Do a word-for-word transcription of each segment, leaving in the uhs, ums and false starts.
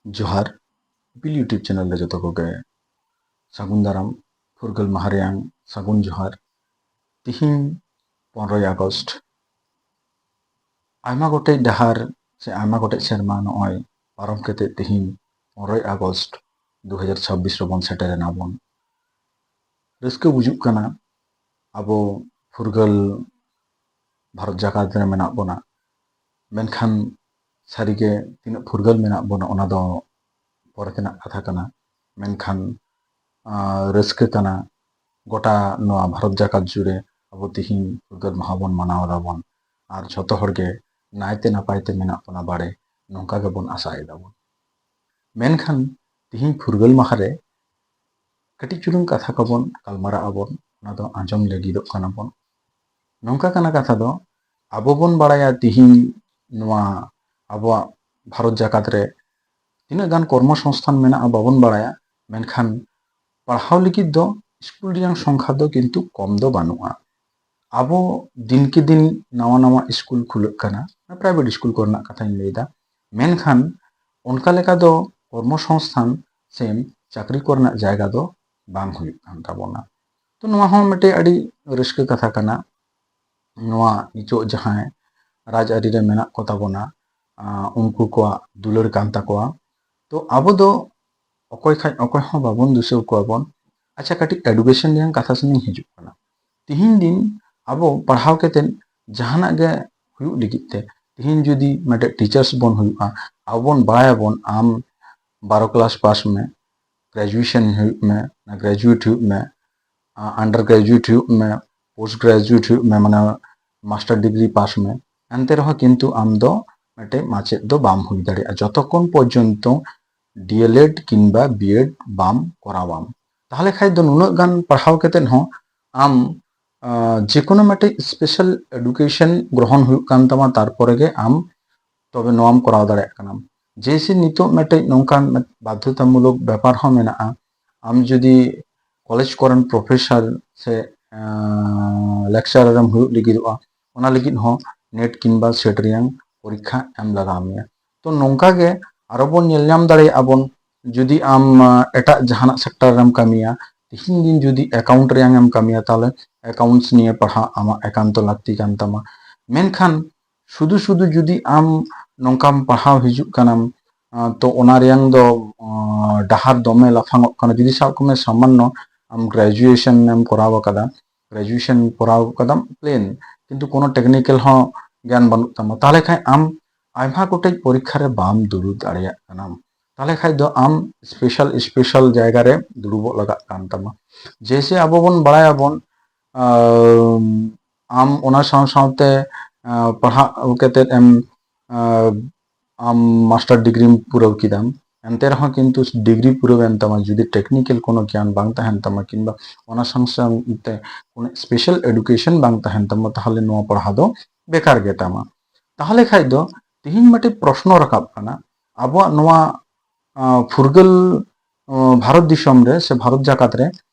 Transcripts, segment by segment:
ᱡᱚᱦᱟᱨ, bill YouTube channel ᱨᱮ ᱡᱚᱛᱚ ᱠᱚᱜᱮ ᱥᱟᱹᱜᱩᱱ ᱫᱟᱨᱟᱢ, ᱯᱷᱩᱨᱜᱟᱹᱞ ᱢᱟᱦᱟ ᱨᱮᱭᱟᱝ ᱥᱟᱹᱜᱩᱱ ᱡᱚᱦᱟᱨ᱾ ᱛᱤᱦᱤᱧ ᱯᱚᱱᱨᱚᱭ ᱟᱜᱚᱥᱴ᱾ ᱟᱭᱢᱟ ᱜᱚᱴᱮᱡ ᱰᱟᱦᱟᱨ ᱥᱮ ᱟᱭᱢᱟ ᱜᱚᱴᱮᱡ ᱥᱮᱨᱢᱟ ᱱᱚᱜᱼᱚᱭ ᱯᱟᱨᱚᱢ ᱠᱟᱛᱮ ᱛᱤᱦᱤᱧ ᱯᱚᱱᱨᱚᱭ ᱟᱜᱚᱥᱴ ᱫᱩ ᱦᱟᱡᱟᱨ ᱪᱷᱟᱵᱵᱤᱥ ᱨᱮᱵᱚᱱ ᱥᱮᱴᱮᱨ ᱮᱱᱟ ᱵᱚᱱ᱾ ᱨᱟᱹᱥᱠᱟᱹ ᱵᱩᱡᱩᱜ ᱠᱟᱱᱟ ᱟᱵᱚ ᱯᱷᱩᱨᱜᱟᱹᱞ ᱵᱷᱟᱨᱚᱛ ᱡᱟᱠᱟᱛ ᱨᱮ ᱢᱮᱱᱟᱜ ᱵᱚᱱᱟ, ᱢᱮᱱᱠᱷᱟᱱ ᱥᱟᱹᱨᱤᱜᱮ ᱛᱤᱱᱟᱹᱜ ᱯᱷᱩᱨᱜᱟᱹᱞ ᱢᱮᱱᱟᱜ ᱵᱚᱱᱟ ᱚᱱᱟ ᱫᱚ ᱯᱚᱨᱮ ᱛᱮᱱᱟᱜ ᱠᱟᱛᱷᱟ ᱠᱟᱱᱟ᱾ ᱢᱮᱱᱠᱷᱟᱱ ᱟᱸ, ᱨᱟᱹᱥᱠᱟᱹ ᱠᱟᱱᱟ ᱜᱚᱴᱟ ᱱᱚᱣᱟ ᱵᱷᱟᱨᱚᱛ ᱡᱟᱠᱟᱛ ᱡᱩᱲᱮ ᱟᱵᱚ ᱛᱤᱦᱤᱧ ᱯᱷᱩᱨᱜᱟᱹᱞ ᱢᱟᱦᱟ ᱵᱚᱱ ᱢᱟᱱᱟᱣ ᱮᱫᱟᱵᱚᱱ ᱟᱨ ᱡᱷᱚᱛᱚ ᱦᱚᱲᱜᱮ ᱱᱟᱭᱛᱮ ᱱᱟᱯᱟᱭ ᱛᱮ ᱢᱮᱱᱟᱜ ᱵᱚᱱᱟ ᱵᱟᱲᱮ, ᱱᱚᱝᱠᱟ ᱜᱮᱵᱚᱱ ᱟᱥᱟᱭ ᱮᱫᱟᱵᱚᱱ᱾ ᱢᱮᱱᱠᱷᱟᱱ ᱛᱤᱦᱤᱧ ᱯᱷᱩᱨᱜᱟᱹᱞ ᱢᱟᱦᱟ ᱨᱮ ᱠᱟᱹᱴᱤᱡ ᱪᱩᱞᱩᱝ ᱠᱟᱛᱷᱟ ᱠᱚᱵᱚᱱ ᱜᱟᱞᱢᱟᱨᱟᱜ ᱟᱵᱚᱱ, ᱚᱱᱟ ᱫᱚ ᱟᱸᱡᱚᱢ ᱞᱟᱹᱜᱤᱫᱚᱜ ᱠᱟᱱᱟ ᱵᱚᱱ᱾ ᱱᱚᱝᱠᱟ ᱠᱟᱱᱟ ᱠᱟᱛᱷᱟ ᱫᱚ, ᱟᱵᱚ ᱵᱚᱱ ᱵᱟᱲᱟᱭᱟ ᱛᱤᱦᱤᱧ ᱱᱚᱣᱟ ᱟᱵᱚᱣᱟᱜ ᱵᱷᱟᱨᱚᱛ ᱡᱟᱠᱟᱛ ᱨᱮ ᱛᱤᱱᱟᱹᱜ ᱜᱟᱱ ᱠᱚᱨᱢᱚ ᱥᱚᱝᱥᱛᱷᱟᱱ ᱢᱮᱱᱟᱜᱼᱟ ᱵᱟᱵᱚᱱ ᱵᱟᱲᱟᱭᱟ, ᱢᱮᱱᱠᱷᱟᱱ ᱯᱟᱲᱦᱟᱣ ᱞᱟᱹᱜᱤᱫ ᱫᱚ ᱥᱠᱩᱞ ᱨᱮᱭᱟᱜ ᱥᱚᱝᱠᱷᱟ ᱫᱚ ᱠᱤᱱᱛᱩ ᱠᱚᱢ ᱫᱚ ᱵᱟᱹᱱᱩᱜᱼᱟ᱾ ᱟᱵᱚ ᱫᱤᱱᱠᱮ ᱫᱤᱱ ᱱᱟᱣᱟ ᱱᱟᱣᱟ ᱥᱠᱩᱞ ᱠᱷᱩᱞᱟᱹᱜ ᱠᱟᱱᱟ, ᱯᱨᱟᱭᱵᱷᱮᱴ ᱥᱠᱩᱞ ᱠᱚᱨᱮᱱᱟᱜ ᱠᱟᱛᱷᱟᱧ ᱞᱟᱹᱭᱫᱟ, ᱢᱮᱱᱠᱷᱟᱱ ᱚᱱᱠᱟ ᱞᱮᱠᱟ ᱫᱚ ᱠᱚᱨᱢᱚ ᱥᱚᱝᱥᱛᱷᱟᱱ ᱥᱮ ᱪᱟᱹᱠᱨᱤ ᱠᱚᱨᱮᱱᱟᱜ ᱡᱟᱭᱜᱟ ᱫᱚ ᱵᱟᱝ ᱦᱩᱭᱩᱜ ᱠᱟᱱ ᱛᱟᱵᱚᱱᱟ᱾ ᱛᱚ ᱱᱚᱣᱟ ᱦᱚᱸ ᱢᱤᱫᱴᱮᱡ ᱟᱹᱰᱤ ᱨᱟᱹᱥᱠᱟᱹ ᱠᱟᱛᱷᱟ ᱠᱟᱱᱟ᱾ ᱱᱚᱣᱟ ᱱᱤᱛᱚᱜ ᱡᱟᱦᱟᱸᱭ ᱨᱟᱡᱽᱟᱹᱨᱤ ᱨᱮ ᱢᱮᱱᱟᱜ ᱠᱚ ᱛᱟᱵᱚᱱᱟ, ᱟᱸ, ᱩᱱᱠᱩ ᱠᱚᱣᱟᱜ ᱫᱩᱞᱟᱹᱲ ᱠᱟᱱ ᱛᱟᱠᱚᱣᱟ᱾ ᱛᱚ ᱟᱵᱚ ᱫᱚ ᱚᱠᱚᱭ ᱠᱷᱟᱡ ᱚᱠᱚᱭ ᱦᱚᱸ ᱵᱟᱵᱚᱱ ᱫᱩᱥᱟᱹᱣ ᱠᱚᱣᱟ ᱵᱚᱱ᱾ ᱟᱪᱪᱷᱟ, ᱠᱟᱹᱴᱤᱡ ᱮᱰᱩᱠᱮᱥᱚᱱ ᱨᱮᱭᱟᱜ ᱠᱟᱛᱷᱟ ᱥᱮᱱ ᱤᱧ ᱦᱤᱡᱩᱜ ᱠᱟᱱᱟ᱾ ᱛᱤᱦᱤᱧ ᱫᱤᱱ ᱟᱵᱚ ᱯᱟᱲᱦᱟᱣ ᱠᱟᱛᱮᱫ ᱡᱟᱦᱟᱱᱟᱜ ᱜᱮ ᱦᱩᱭᱩᱜ ᱞᱟᱹᱜᱤᱫ ᱛᱮ, ᱛᱤᱦᱤᱧ ᱡᱩᱫᱤ ᱢᱤᱫᱴᱮᱡ ᱴᱤᱪᱟᱨᱥ ᱵᱚᱱ ᱦᱩᱭᱩᱜᱼᱟ, ᱟᱵᱚ ᱵᱚᱱ ᱵᱟᱲᱟᱭᱟᱵᱚᱱ ᱟᱢ ᱵᱟᱨᱚ ᱠᱞᱟᱥ ᱯᱟᱥ ᱢᱮ, ᱜᱨᱮᱡᱩᱭᱮᱥᱚᱱ ᱦᱩᱭᱩᱜ ᱢᱮ, ᱜᱨᱮᱡᱩᱭᱮᱴ ᱦᱩᱭᱩᱜ ᱢᱮ, ᱟᱱᱰᱟᱨ ᱜᱨᱮᱡᱩᱭᱮᱴ ᱦᱩᱭᱩᱜ ᱢᱮ, ᱯᱳᱥᱴ ᱜᱨᱮᱡᱩᱭᱮᱴ ᱦᱩᱭᱩᱜ ᱢᱮ, ᱢᱟᱱᱮ ᱢᱟᱥᱴᱟᱨ ᱰᱤᱜᱽᱨᱤ ᱯᱟᱥ ᱢᱮ, ᱮᱱᱛᱮ ᱨᱮᱦᱚᱸ ᱠᱤᱱᱛᱩ ᱟᱢ ᱫᱚ ᱢᱤᱫᱴᱮᱡ ᱢᱟᱪᱮᱫ ᱫᱚ ᱵᱟᱢ ᱦᱩᱭ ᱫᱟᱲᱮᱭᱟᱜᱼᱟ ᱡᱚᱛᱚᱠᱷᱚᱱ ᱯᱚᱨᱡᱚᱱᱛᱚ ᱰᱤᱮᱞᱮᱰ ᱠᱤᱝᱵᱟ ᱵᱤᱮᱰ ᱵᱟᱢ ᱠᱚᱨᱟᱣᱟᱢ᱾ ᱛᱟᱦᱞᱮ ᱠᱷᱟᱡ ᱫᱚ ᱱᱩᱱᱟᱹᱜ ᱜᱟᱱ ᱯᱟᱲᱦᱟᱣ ᱠᱟᱛᱮᱫ ᱦᱚᱸ ᱟᱢ, ᱟᱸ, ᱡᱮᱠᱳᱱᱳ ᱢᱤᱫᱴᱮᱡ ᱥᱯᱮᱥᱟᱞ ᱮᱰᱩᱠᱮᱥᱚᱱ ᱜᱨᱚᱦᱚᱱ ᱦᱩᱭᱩᱜ ᱠᱟᱱ ᱛᱟᱢᱟ, ᱛᱟᱨᱯᱚᱨᱮ ᱜᱮ ᱟᱢ ᱛᱚᱵᱮ ᱱᱚᱣᱟᱢ ᱠᱚᱨᱟᱣ ᱫᱟᱲᱮᱭᱟᱜ ᱠᱟᱱᱟ᱾ ᱡᱮᱭᱥᱮ ᱱᱤᱛᱚᱜ ᱢᱤᱫᱴᱮᱡ ᱱᱚᱝᱠᱟᱱ ᱢᱤᱫ ᱵᱟᱫᱽᱫᱷᱚᱛᱟᱢᱩᱞᱚᱠ ᱵᱮᱯᱟᱨ ᱦᱚᱸ ᱢᱮᱱᱟᱜᱼᱟ, ᱟᱢ ᱡᱩᱫᱤ ᱠᱚᱞᱮᱡᱽ ᱠᱚᱨᱮᱱ ᱯᱨᱚᱯᱷᱮᱥᱚᱨ ᱥᱮ, ᱟᱸ, ᱞᱮᱠᱪᱟᱨᱟᱨ ᱮᱢ ᱦᱩᱭᱩᱜ ᱞᱟᱹᱜᱤᱫᱚᱜᱼᱟ, ᱚᱱᱟ ᱞᱟᱹᱜᱤᱫ ᱦᱚᱸ ᱱᱮᱴ ᱠᱤᱝᱵᱟ ᱥᱮᱴ ᱨᱮᱭᱟᱝ ᱯᱚᱨᱤᱠᱠᱷᱟ ᱮᱢ ᱞᱟᱜᱟᱣ ᱢᱮᱭᱟ᱾ ᱛᱚ ᱱᱚᱝᱠᱟ ᱜᱮ ᱟᱨᱚ ᱵᱚᱱ ᱧᱮᱞ ᱧᱟᱢ ᱫᱟᱲᱮᱭᱟᱜᱼᱟ ᱵᱚᱱ, ᱡᱩᱫᱤ ᱟᱢ ᱮᱴᱟᱜ ᱡᱟᱦᱟᱱᱟᱜ ᱥᱮᱠᱴᱚᱨ ᱨᱮᱢ ᱠᱟᱹᱢᱤᱭᱟ, ᱛᱤᱦᱤᱧ ᱫᱤᱱ ᱡᱩᱫᱤ ᱮᱠᱟᱣᱩᱱᱴ ᱨᱮᱭᱟᱝ ᱮᱢ ᱠᱟᱹᱢᱤᱭᱟ, ᱛᱟᱦᱚᱞᱮ ᱮᱠᱟᱣᱩᱱᱴᱥ ᱱᱤᱭᱮ ᱯᱟᱲᱦᱟᱜ ᱟᱢᱟᱜ ᱮᱠᱟᱱᱛᱚ ᱞᱟᱹᱠᱛᱤ ᱠᱟᱱ ᱛᱟᱢᱟ᱾ ᱢᱮᱱᱠᱷᱟᱱ ᱥᱩᱫᱷᱩ ᱥᱩᱫᱷᱩ ᱡᱩᱫᱤ ᱟᱢ ᱱᱚᱝᱠᱟᱢ ᱯᱟᱲᱦᱟᱣ ᱦᱤᱡᱩᱜ ᱠᱟᱱᱟᱢ, ᱛᱚ ᱚᱱᱟ ᱨᱮᱭᱟᱝ ᱫᱚ ᱰᱟᱦᱟᱨ ᱫᱚᱢᱮ ᱞᱟᱯᱷᱟᱝᱚᱜ ᱠᱟᱱᱟ᱾ ᱡᱩᱫᱤ ᱥᱟᱵ ᱠᱚᱢᱮ ᱥᱟᱢᱟᱱᱱᱚ ᱟᱢ ᱜᱨᱮᱡᱩᱭᱮᱥᱚᱱ ᱮᱢ ᱠᱚᱨᱟᱣ ᱟᱠᱟᱫᱟ, ᱜᱨᱮᱡᱩᱭᱮᱥᱚᱱ ᱠᱚᱨᱟᱣ ᱠᱟᱫᱟᱢ ᱯᱞᱮᱱ, ᱠᱤᱱᱛᱩ ᱠᱳᱱᱳ ᱴᱮᱠᱱᱤᱠᱮᱞ ᱦᱚᱸ ᱜᱮᱭᱟᱱ ᱵᱟᱹᱱᱩᱜ ᱛᱟᱢᱟ, ᱛᱟᱦᱚᱞᱮ ᱠᱷᱟᱱ ᱟᱢ ᱟᱭᱢᱟ ᱜᱚᱴᱮᱡ ᱯᱚᱨᱤᱠᱠᱷᱟ ᱨᱮ ᱵᱟᱢ ᱫᱩᱲᱩᱵ ᱫᱟᱲᱮᱭᱟᱜ ᱠᱟᱱᱟ᱾ ᱛᱟᱦᱚᱞᱮ ᱠᱷᱟᱱ ᱫᱚ ᱟᱢ ᱥᱯᱮᱥᱟᱞ ᱥᱯᱮᱥᱟᱞ ᱡᱟᱭᱜᱟ ᱨᱮ ᱫᱩᱲᱩᱵᱚᱜ ᱞᱟᱜᱟᱜ ᱠᱟᱱ ᱛᱟᱢᱟ᱾ ᱡᱮᱭᱥᱮ ᱟᱵᱚ ᱵᱚᱱ ᱵᱟᱲᱟᱭᱟᱵᱚᱱ, ᱟᱢ ᱚᱱᱟ ᱥᱟᱶ ᱥᱟᱶᱛᱮ ᱯᱟᱲᱦᱟᱜ ᱠᱟᱛᱮᱫ ᱮᱢ ᱟᱢ ᱢᱟᱥᱴᱟᱨ ᱰᱤᱜᱽᱨᱤᱢ ᱯᱩᱨᱟᱹᱣ ᱠᱮᱫᱟᱢ, ᱮᱱᱛᱮ ᱨᱮᱦᱚᱸ ᱠᱤᱱᱛᱩ ᱰᱤᱜᱽᱨᱤ ᱯᱩᱨᱟᱹᱣ ᱮᱱ ᱛᱟᱢᱟ, ᱡᱩᱫᱤ ᱴᱮᱠᱱᱤᱠᱮᱞ ᱠᱳᱱᱳ ᱜᱮᱭᱟᱱ ᱵᱟᱝ ᱛᱟᱦᱮᱱ ᱛᱟᱢᱟ ᱠᱤᱝᱵᱟ ᱚᱱᱟ ᱥᱟᱶ ᱥᱟᱶᱛᱮ ᱠᱳᱱᱳ ᱥᱯᱮᱥᱟᱞ ᱮᱰᱩᱠᱮᱥᱚᱱ ᱵᱟᱝ ᱛᱟᱦᱮᱱ ᱛᱟᱢᱟ, ᱛᱟᱦᱚᱞᱮ ᱱᱚᱣᱟ ᱯᱟᱲᱦᱟᱣ ᱫᱚ ᱵᱮᱠᱟᱨ ᱜᱮ ᱛᱟᱢᱟ᱾ ᱛᱟᱦᱚᱞᱮ ᱠᱷᱟᱱ ᱫᱚ ᱛᱤᱦᱤᱧ ᱢᱤᱫᱴᱮᱡ ᱯᱨᱚᱥᱱᱚ ᱨᱟᱠᱟᱵ ᱠᱟᱱᱟ, ᱟᱵᱚᱣᱟᱜ ᱱᱚᱣᱟ ᱯᱷᱩᱨᱜᱟᱹᱞ ᱵᱷᱟᱨᱚᱛ ᱫᱤᱥᱚᱢ ᱨᱮ ᱥᱮ ᱵᱷᱟᱨᱚᱛ ᱡᱟᱠᱟᱛ ᱨᱮ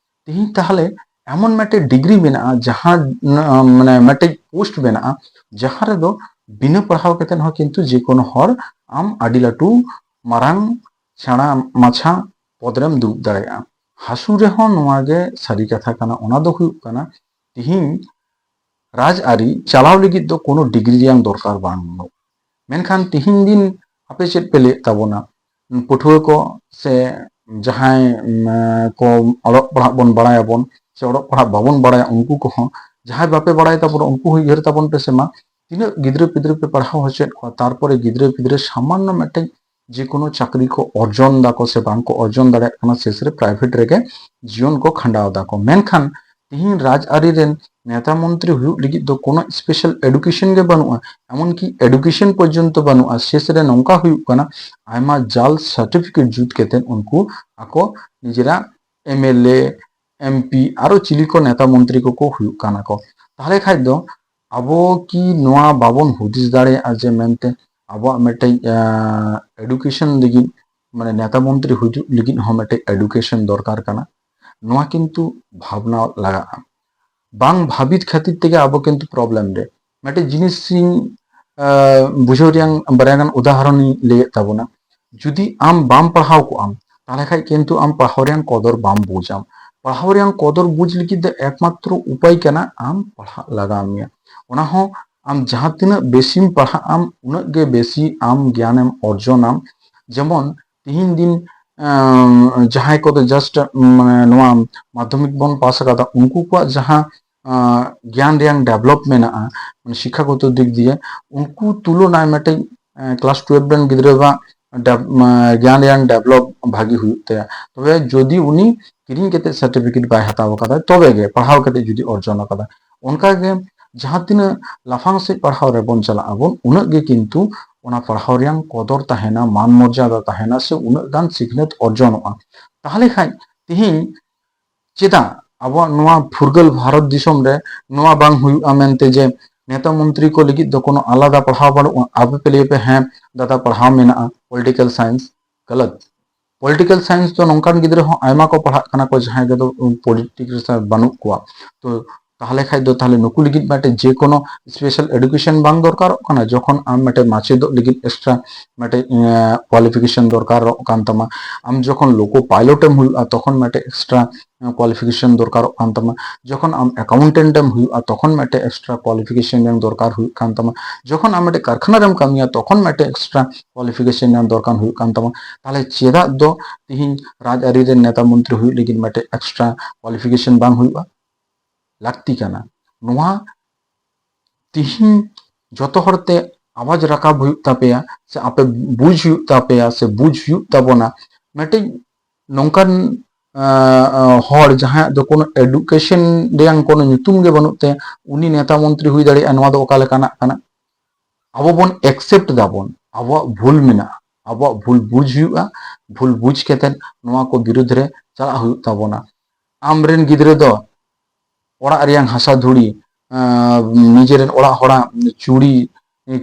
ᱛᱤᱦᱤᱧ ᱛᱟᱦᱚᱞᱮ ᱮᱢᱚᱱ ᱢᱤᱫᱴᱮᱡ ᱰᱤᱜᱽᱨᱤ ᱢᱮᱱᱟᱜᱼᱟ, ᱡᱟᱦᱟᱸ ᱢᱟᱱᱮ ᱢᱤᱫᱴᱮᱡ ᱯᱳᱥᱴ ᱢᱮᱱᱟᱜᱼᱟ, ᱡᱟᱦᱟᱸ ᱨᱮᱫᱚ ᱵᱤᱱᱟᱹ ᱯᱟᱲᱦᱟᱣ ᱠᱟᱛᱮᱫ ᱦᱚᱸ ᱠᱤᱱᱛᱩ ᱡᱮ ᱠᱳᱱᱳ ᱦᱚᱲ ᱟᱢ ᱟᱹᱰᱤ ᱞᱟᱹᱴᱩ ᱢᱟᱨᱟᱝ ᱥᱮᱬᱟ ᱢᱟᱪᱷᱟ ᱯᱚᱫ ᱨᱮᱢ ᱫᱩᱲᱩᱵ ᱫᱟᱲᱮᱭᱟᱜᱼᱟ᱾ ᱦᱟᱹᱥᱩ ᱨᱮᱦᱚᱸ ᱱᱚᱣᱟ ᱜᱮ ᱥᱟᱹᱨᱤ ᱠᱟᱛᱷᱟ ᱠᱟᱱᱟ᱾ ᱚᱱᱟ ᱫᱚ ᱦᱩᱭᱩᱜ ᱠᱟᱱᱟ, ᱛᱤᱦᱤᱧ ᱨᱟᱡᱽᱟᱹᱨᱤ ᱪᱟᱞᱟᱣ ᱞᱟᱹᱜᱤᱫ ᱫᱚ ᱠᱳᱱᱳ ᱰᱤᱜᱽᱨᱤ ᱨᱮᱭᱟᱝ ᱫᱚᱨᱠᱟᱨ ᱵᱟᱹᱱᱩᱜ᱾ ᱢᱮᱱᱠᱷᱟᱱ ᱛᱤᱦᱤᱧ ᱫᱤᱱ ᱟᱯᱮ ᱪᱮᱫ ᱯᱮ ᱞᱟᱹᱭᱮᱫ ᱛᱟᱵᱚᱱᱟ? ᱯᱟᱹᱴᱷᱩᱣᱟᱹ ᱠᱚ ᱥᱮ ᱡᱟᱦᱟᱸᱭ ᱠᱚ ᱚᱞᱚᱜ ᱯᱟᱲᱦᱟᱜ ᱵᱚᱱ ᱵᱟᱲᱟᱭᱟᱵᱚᱱ ᱥᱮ ᱚᱞᱚᱜ ᱯᱟᱲᱦᱟᱜ ᱵᱟᱵᱚᱱ ᱵᱟᱲᱟᱭᱟ, ᱩᱱᱠᱩ ᱠᱚᱦᱚᱸ ᱡᱟᱦᱟᱸᱭ ᱵᱟᱯᱮ ᱵᱟᱲᱟᱭ ᱛᱟᱵᱚᱱᱟ, ᱩᱱᱠᱩ ᱦᱚᱸ ᱩᱭᱦᱟᱹᱨ ᱛᱟᱵᱚᱱ ᱯᱮ ᱥᱮ ᱢᱟ, ᱛᱤᱱᱟᱹᱜ ᱜᱤᱫᱽᱨᱟᱹ ᱯᱤᱫᱽᱨᱟᱹ ᱯᱮ ᱯᱟᱲᱦᱟᱣ ᱦᱚᱪᱚᱭᱮᱫ ᱠᱚᱣᱟ, ᱛᱟᱨᱯᱚᱨᱮ ᱜᱤᱫᱽᱨᱟᱹ ᱯᱤᱫᱽᱨᱟᱹ ᱥᱟᱢᱟᱱᱱᱚ ᱢᱤᱫᱴᱮᱱ ᱡᱮ ᱠᱳᱱᱳ ᱪᱟᱹᱠᱨᱤ ᱠᱚ ᱚᱨᱡᱚᱱ ᱫᱟᱠᱚ ᱥᱮ ᱵᱟᱝ ᱠᱚ ᱚᱨᱡᱚᱱ ᱫᱟᱲᱮᱭᱟᱜ ᱠᱟᱱᱟ, ᱥᱮᱥ ᱨᱮ ᱯᱨᱟᱭᱵᱷᱮᱴ ᱨᱮᱜᱮ ᱡᱤᱭᱚᱱ ᱠᱚ ᱠᱷᱟᱸᱰᱟᱣ ᱫᱟᱠᱚ᱾ ᱢᱮᱱᱠᱷᱟᱱ ᱛᱤᱦᱤᱧ ᱨᱟᱡᱽᱟᱹᱨᱤ ᱨᱮᱱ ᱱᱮᱛᱟ ᱢᱚᱱᱛᱨᱤ ᱦᱩᱭᱩᱜ ᱞᱟᱹᱜᱤᱫ ᱫᱚ ᱠᱳᱱᱳ ᱥᱯᱮᱥᱟᱞ ᱮᱰᱩᱠᱮᱥᱚᱱ ᱜᱮ ᱵᱟᱹᱱᱩᱜᱼᱟ, ᱮᱢᱚᱱᱠᱤ ᱮᱰᱩᱠᱮᱥᱚᱱ ᱯᱚᱨᱡᱚᱱᱛᱚ ᱵᱟᱹᱱᱩᱜᱼᱟ᱾ ᱥᱮᱥ ᱨᱮ ᱱᱚᱝᱠᱟ ᱦᱩᱭᱩᱜ ᱠᱟᱱᱟ, ᱟᱭᱢᱟ ᱡᱟᱞ ᱥᱟᱨᱴᱤᱯᱷᱤᱠᱮᱴ ᱡᱩᱛ ᱠᱟᱛᱮᱫ ᱩᱱᱠᱩ ᱟᱠᱚ ᱱᱤᱡᱮᱨᱟᱜ M L A, M P, ᱟᱨᱚ ᱪᱤᱞᱤ ᱠᱚ ᱱᱮᱛᱟ ᱢᱚᱱᱛᱨᱤ ᱠᱚᱠᱚ ᱦᱩᱭᱩᱜ ᱠᱟᱱᱟ ᱠᱚ᱾ ᱛᱟᱦᱚᱞᱮ ᱠᱷᱟᱡ ᱫᱚ ᱟᱵᱚ ᱠᱤ ᱱᱚᱣᱟ ᱵᱟᱵᱚᱱ ᱦᱩᱫᱤᱥ ᱫᱟᱲᱮᱭᱟᱜᱼᱟ ᱡᱮ ᱢᱮᱱᱛᱮ ᱟᱵᱚᱣᱟᱜ ᱢᱤᱫᱴᱮᱡ ᱮᱰᱩᱠᱮᱥᱚᱱ ᱞᱟᱹᱜᱤᱫ, ᱢᱟᱱᱮ ᱱᱮᱛᱟ ᱢᱚᱱᱛᱨᱤ ᱦᱤᱡᱩᱜ ᱞᱟᱹᱜᱤᱫ ᱦᱚᱸ ᱢᱤᱫᱴᱮᱡ ᱮᱰᱩᱠᱮᱥᱚᱱ ᱫᱚᱨᱠᱟᱨ ᱠᱟᱱᱟ? ᱱᱚᱣᱟ ᱠᱤᱱᱛᱩ ᱵᱷᱟᱵᱽᱱᱟ ᱞᱟᱜᱟᱜᱼᱟ᱾ ᱵᱟᱝ ᱵᱷᱟᱵᱤᱛ ᱠᱷᱟᱹᱛᱤᱨ ᱛᱮᱜᱮ ᱟᱵᱚ ᱠᱤᱱᱛᱩ ᱯᱨᱚᱵᱞᱮᱢ ᱨᱮ᱾ ᱢᱤᱫᱴᱮᱡ ᱡᱤᱱᱤᱥ ᱤᱧ ᱵᱩᱡᱷᱟᱹᱣ ᱨᱮᱭᱟᱝ ᱵᱟᱨᱭᱟ ᱜᱟᱱ ᱩᱫᱟᱦᱚᱨᱚᱱ ᱤᱧ ᱞᱟᱹᱭᱮᱫ ᱛᱟᱵᱚᱱᱟ᱾ ᱡᱩᱫᱤ ᱟᱢ ᱵᱟᱢ ᱯᱟᱲᱦᱟᱣ ᱠᱚᱜ ᱟᱢ, ᱛᱟᱦᱚᱞᱮ ᱠᱷᱟᱡ ᱠᱤᱱᱛᱩ ᱟᱢ ᱯᱟᱲᱦᱟᱣ ᱨᱮᱭᱟᱜ ᱠᱚᱫᱚᱨ ᱵᱟᱢ ᱵᱩᱡᱟᱢ᱾ ᱯᱟᱲᱦᱟᱣ ᱨᱮᱭᱟᱜ ᱠᱚᱫᱚᱨ ᱵᱩᱡᱽ ᱞᱟᱹᱜᱤᱫ ᱫᱚ ᱮᱠᱢᱟᱛᱨᱚ ᱩᱯᱟᱹᱭ ᱠᱟᱱᱟ ᱟᱢ ᱯᱟᱲᱦᱟᱜ ᱞᱟᱜᱟᱣ ᱢᱮᱭᱟ᱾ ᱚᱱᱟ ᱦᱚᱸ ᱟᱢ ᱡᱟᱦᱟᱸ ᱛᱤᱱᱟᱹᱜ ᱵᱮᱥᱤᱢ ᱯᱟᱲᱦᱟᱜ ᱟᱢ, ᱩᱱᱟᱹᱜ ᱜᱮ ᱵᱮᱥᱤ ᱟᱢ ᱜᱮᱭᱟᱱᱮᱢ ᱚᱨᱡᱚᱱᱟᱢ᱾ ᱡᱮᱢᱚᱱ ᱛᱤᱦᱤᱧ ᱫᱤᱱ ᱮᱢ, ᱡᱟᱦᱟᱸᱭ ᱠᱚᱫᱚ just ᱢᱟᱱᱮ ᱱᱚᱣᱟ ᱢᱟᱫᱽᱫᱷᱚᱢᱤᱠ ᱵᱚᱱ ᱯᱟᱥ ᱟᱠᱟᱫᱟ, ᱩᱱᱠᱩ ᱠᱚᱣᱟᱜ ᱡᱟᱦᱟᱸ ᱟᱸ, ᱜᱮᱭᱟᱱ ᱨᱮᱭᱟᱝ develop ᱢᱮᱱᱟᱜᱼᱟ, ᱢᱟᱱᱮ ᱥᱤᱠᱠᱷᱟᱜᱚᱛᱚ ᱫᱤᱠ ᱫᱤᱭᱮ, ᱩᱱᱠᱩ ᱛᱩᱞᱚᱱᱟᱭ ᱢᱤᱫᱴᱮᱡ ᱮᱸ, class twelve ᱨᱮᱱ ᱜᱤᱫᱽᱨᱟᱹᱣᱟᱜ ᱰᱮᱵ-, ᱢᱟ, ᱜᱮᱭᱟᱱ ᱨᱮᱭᱟᱝ develop ᱵᱷᱟᱜᱤ ᱦᱩᱭᱩᱜ ᱛᱟᱭᱟ᱾ ᱛᱚᱵᱮ ᱡᱩᱫᱤ ᱩᱱᱤ ᱠᱤᱨᱤᱧ ᱠᱟᱛᱮ certificate ᱵᱟᱭ ᱦᱟᱛᱟᱣ ᱟᱠᱟᱫᱟ, ᱛᱚᱵᱮ ᱜᱮ ᱯᱟᱲᱦᱟᱣ ᱠᱟᱛᱮ ᱡᱩᱫᱤ ᱚᱨᱡᱚᱱ ᱟᱠᱟᱫᱟ᱾ ᱚᱱᱠᱟᱜᱮ ᱡᱟᱦᱟᱸ ᱛᱤᱱᱟᱹᱜ ᱞᱟᱯᱷᱟᱝ ᱥᱮᱫ ᱯᱟᱲᱦᱟᱣ ᱨᱮᱵᱚᱱ ᱪᱟᱞᱟᱜ ᱟᱵᱚᱱ, ᱩᱱᱟᱹᱜ ᱜᱮ ᱠᱤᱱᱛᱩ ᱚᱱᱟ ᱯᱟᱲᱦᱟᱣ ᱨᱮᱭᱟᱝ ᱠᱚᱫᱚᱨ ᱛᱟᱦᱮᱱᱟ, ᱢᱟᱱ ᱢᱚᱨᱡᱟᱫᱟ ᱛᱟᱦᱮᱱᱟ, ᱥᱮ ᱩᱱᱟᱹᱜ ᱜᱟᱱ ᱥᱤᱠᱷᱱᱟᱹᱛ ᱚᱨᱡᱚᱱᱚᱜᱼᱟ᱾ ᱛᱟᱦᱚᱞᱮ ᱠᱷᱟᱡ ᱛᱤᱦᱤᱧ ᱪᱮᱫᱟᱜ ᱟᱵᱚᱣᱟᱜ ᱱᱚᱣᱟ ᱯᱷᱩᱨᱜᱟᱹᱞ ᱵᱷᱟᱨᱚᱛ ᱫᱤᱥᱚᱢ ᱨᱮ ᱱᱚᱣᱟ ᱵᱟᱝ ᱦᱩᱭᱩᱜᱼᱟ ᱢᱮᱱᱛᱮ ᱡᱮ ᱱᱮᱛᱟ ᱢᱚᱱᱛᱨᱤ ᱠᱚ ᱞᱟᱹᱜᱤᱫ ᱫᱚ ᱠᱳᱱᱳ ᱟᱞᱟᱫᱟ ᱯᱟᱲᱦᱟᱣ ᱵᱟᱹᱱᱩᱜᱼᱟ? ᱟᱯᱮ ᱯᱮ ᱞᱟᱹᱭᱟ ᱯᱮ, "ᱦᱮᱸ ᱫᱟᱫᱟ, ᱯᱟᱲᱦᱟᱣ ᱢᱮᱱᱟᱜᱼᱟ, political science", ᱜᱟᱞᱟᱛ᱾ Political science ᱫᱚ ᱱᱚᱝᱠᱟᱱ ᱜᱤᱫᱽᱨᱟᱹ ᱦᱚᱸ ᱟᱭᱢᱟ ᱠᱚ ᱯᱟᱲᱦᱟᱜ ᱠᱟᱱᱟ ᱠᱚ, ᱡᱟᱦᱟᱸᱭ ᱠᱚᱫᱚ politics ᱨᱮ ᱵᱟᱹᱱᱩᱜ ᱠᱚᱣᱟ᱾ ᱛᱚ ᱛᱟᱦᱚᱞᱮ ᱠᱷᱟᱡ ᱫᱚ ᱛᱟᱦᱚᱞᱮ ᱱᱩᱠᱩ ᱞᱟᱹᱜᱤᱫ ᱢᱤᱫᱴᱮᱡ ᱡᱮ ᱠᱳᱱᱳ special education ᱵᱟᱝ ᱫᱚᱨᱠᱟᱨᱚᱜ ᱠᱟᱱᱟ? ᱡᱚᱠᱷᱚᱱ ᱟᱢ ᱢᱤᱫᱴᱮᱡ ᱢᱟᱪᱮᱫᱚᱜ ᱞᱟᱹᱜᱤᱫ extra ᱢᱤᱫᱴᱮᱡ, ᱮᱸ, qualification ᱫᱚᱨᱠᱟᱨᱚᱜ ᱠᱟᱱ ᱛᱟᱢᱟ, ᱟᱢ ᱡᱚᱠᱷᱚᱱ loco pilot ᱮᱢ ᱦᱩᱭᱩᱜᱼᱟ, ᱛᱚᱠᱷᱚᱱ ᱢᱤᱫᱴᱮᱡ extra, ᱮᱸ, qualification ᱫᱚᱨᱠᱟᱨᱚᱜ ᱠᱟᱱ ᱛᱟᱢᱟ, ᱡᱚᱠᱷᱚᱱ ᱟᱢ accountant ᱮᱢ ᱦᱩᱭᱩᱜᱼᱟ, ᱛᱚᱠᱷᱚᱱ ᱢᱤᱫᱴᱮᱡ extra qualification ᱨᱮᱱᱟᱜ ᱫᱚᱨᱠᱟᱨ ᱦᱩᱭᱩᱜ ᱠᱟᱱ ᱛᱟᱢᱟ, ᱡᱚᱠᱷᱚᱱ ᱟᱢ ᱢᱤᱫᱴᱮᱡ ᱠᱟᱨᱠᱷᱟᱱᱟ ᱨᱮᱢ ᱠᱟᱹᱢᱤᱭᱟ, ᱛᱚᱠᱷᱚᱱ ᱢᱤᱫᱴᱮᱡ extra qualification ᱨᱮᱱᱟᱜ ᱫᱚᱨᱠᱟᱨ ᱦᱩᱭᱩᱜ ᱠᱟᱱ ᱛᱟᱢᱟ᱾ ᱛᱟᱦᱚᱞᱮ ᱪᱮᱫᱟᱜ ᱫᱚ ᱛᱤᱦᱤᱧ ᱨᱟᱡᱽᱟᱹᱨᱤ ᱨᱮᱱ ᱱᱮᱛᱟ ᱢᱚᱱᱛᱨᱤ ᱦᱩᱭᱩᱜ ᱞᱟᱹᱜᱤᱫ ᱢᱤᱫᱴᱮᱡ extra qualification ᱵᱟᱝ ᱦᱩᱭᱩᱜᱼᱟ? ᱞᱟᱹᱠᱛᱤ ᱠᱟᱱᱟ᱾ ᱱᱚᱣᱟ ᱛᱤᱦᱤᱧ ᱡᱚᱛᱚ ᱦᱚᱲ ᱛᱮ ᱟᱣᱟᱡᱽ ᱨᱟᱠᱟᱵ ᱦᱩᱭᱩᱜ ᱛᱟᱯᱮᱭᱟ, ᱥᱮ ᱟᱯᱮ ᱵᱩᱡᱽ ᱦᱩᱭᱩᱜ ᱛᱟᱯᱮᱭᱟ, ᱥᱮ ᱵᱩᱡᱽ ᱦᱩᱭᱩᱜ ᱛᱟᱵᱚᱱᱟ᱾ ᱢᱤᱫᱴᱤᱡ ᱱᱚᱝᱠᱟᱱ, ᱟᱸ, ᱟᱸ, ᱦᱚᱲ ᱡᱟᱦᱟᱸᱭᱟᱜ ᱫᱚ ᱠᱳᱱᱳ education ᱨᱮᱭᱟᱝ ᱠᱳᱱᱳ ᱧᱩᱛᱩᱢ ᱜᱮ ᱵᱟᱹᱱᱩᱜ ᱛᱟᱭᱟ, ᱩᱱᱤ ᱱᱮᱛᱟ ᱢᱚᱱᱛᱨᱤ ᱦᱩᱭ ᱫᱟᱲᱮᱭᱟᱜᱼᱟ, ᱱᱚᱣᱟ ᱫᱚ ᱚᱠᱟ ᱞᱮᱠᱟᱱᱟᱜ ᱠᱟᱱᱟ? ᱟᱵᱚ ᱵᱚᱱ accept ᱫᱟᱵᱚᱱ, ᱟᱵᱚᱣᱟᱜ ᱵᱷᱩᱞ ᱢᱮᱱᱟᱜᱼᱟ, ᱟᱵᱚᱣᱟᱜ ᱵᱷᱩᱞ ᱵᱩᱡᱽ ᱦᱩᱭᱩᱜᱼᱟ, ᱵᱷᱩᱞ ᱵᱩᱡᱽ ᱠᱟᱛᱮᱫ ᱱᱚᱣᱟ ᱠᱚ ᱵᱤᱨᱩᱫᱽ ᱨᱮ ᱪᱟᱞᱟᱜ ᱦᱩᱭᱩᱜ ᱛᱟᱵᱚᱱᱟ᱾ ᱟᱢᱨᱮᱱ ᱜᱤᱫᱽᱨᱟᱹ ᱫᱚ ᱚᱲᱟᱜ ᱨᱮᱭᱟᱝ ᱦᱟᱥᱟ ᱫᱷᱩᱲᱤ, ᱟᱸ, ᱱᱤᱡᱮᱨᱮᱱ ᱚᱲᱟᱜ ᱦᱚᱲᱟᱜ ᱪᱩᱲᱤ